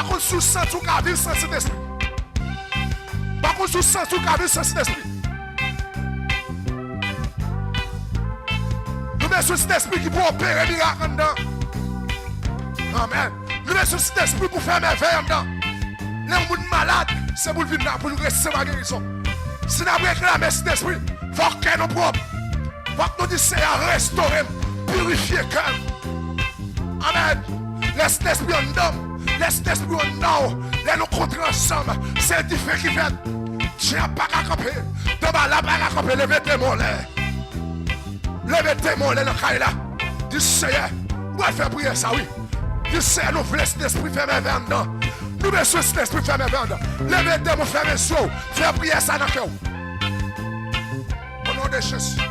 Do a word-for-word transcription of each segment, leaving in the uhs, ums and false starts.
Pa konn si w santi w ka viv san Sentespri. Pa konn si w santi w ka viv san Sentespri. Nou bezwen Sentespri ki pou opere mirak anndan. Amèn. Nou bezwen Sentespri pou fè mèvèy anndan. Lè yon moun malad, se pou l vin la pou l resevwa gerizon. Si n ap reklame Sentespri, fòk kè nou pwòp. Fòk nou di, Seyè, restore m, pirifye kè m. Amèn. Lè Sentespri anndan m, lè Sentespri anndan w, lè nou kontre ansanm, se dife ki fèt. Dyab pa ka kanpe, danbala pa ka kanpe, leve demon lè. Leve demon lè nan kay la. Di, Seyè, ou pral fè priyè sa, wi. Di, Seyè, nou vle Sentespri fè mèvèy anndan. Nou bezwen Sentespri fè mèvèy anndan. Leve demon, fèmen zye w, fè priyè sa nan kè w. O non de Jezi.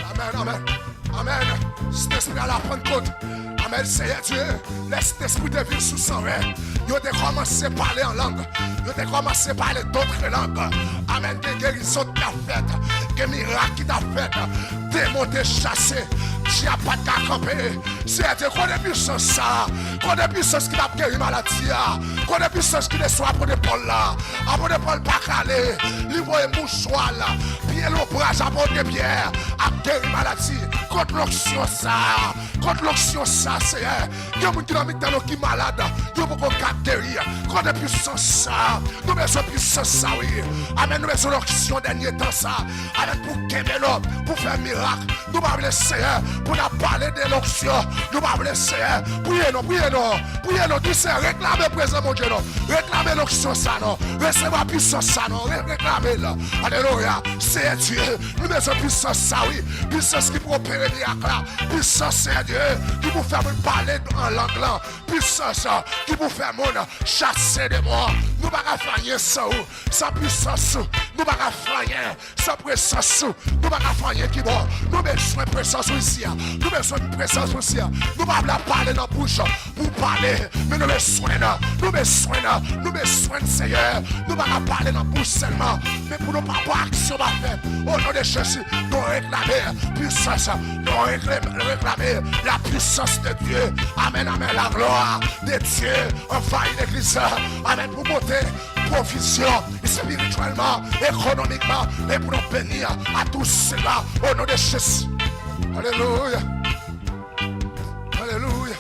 Amèn, amèn. Amèn. Sentespri a la Pannkot. Amèn, Seyè Dye. Lè Sentespri te vin sou san rè, yo te kòmanse pale an lang. Yo te kòmanse pale dòt lang. Amèn. Gen gerizon ki t ap fèt. Gen mirak ki t ap fèt. Demon te chase. Dyab pa t ka kanpe. Seyè Dye, kote pisans sa a? Kote pisans ki t ap geri maladi a? Kote pisans ki te sou apot Pòl la? Apot Pòl pa k ale. Li voye mouchwa l, pye lonbraj apot Pyè ap geri maladi. Kot lonksyon sa a? Kot lonksyon sa a, Seyè? Gen moun ki nan mitan nou ki malad, yo poko ka geri. Kote pisans sa a? Nou bezwen pisans sa a, wi. Amèn, nou bezwen lonksyon dènye tan sa a. Amèn, pou kenbe nou, pou fè mirak. Nou pa vle, Seyè, pou n ap pale de lonksyon. Nou pa vle, Seyè, priye non, priye non, priye non. Di, Seyè, reklame prezans Bondye non. Reklame lonksyon sa non. Resevwa pisans sa non. Re-, reklame l. Alelouya. Seyè Dye, nou bezwen pisans sa, wi. Pisans ki pou opere mirak la. Pisans, Seyè Dye, ki pou fè moun pale an lang lan. Pisans ki pou fè moun chase demon. Nou pa ka fè anyen san ou, san pisans ou. Nou pa ka fè anyen san prezans ou. Nou pa ka fè anyen ki bon. Nou bezwen prezans ou isi a. Nou bezwen prezans ou isi a. Nou pa vle ap pale nan bouch pou pale, men nou bezwen nan, nou bezwen nan, nou bezwen Seyè. Nou pa ka pale nan bouch sèlman, men pou nou pa wè aksyon pa fèt. O non de Jezi, nou reklame pisans, nou reklame, reklame la puissance de Dieu. Amèn, amèn. La gloire de Dieu envahit l'église. Amèn. Pou pote pwovizyon espirityèlman, ekonomikman, e pou nou beni a tout cela au nom de Jésus. Alelouya. Alelouya.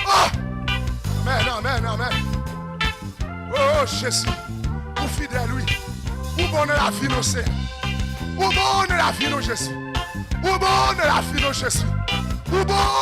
Ah! Amèn, amèn, amèn. Oh, Jezi, ou fidèl, wi. Ou bon nan lavi nou, Senyè. Ou bon nan lavi nou, Jezi. Ou bon nan lavi nou, Jezi. Ou bon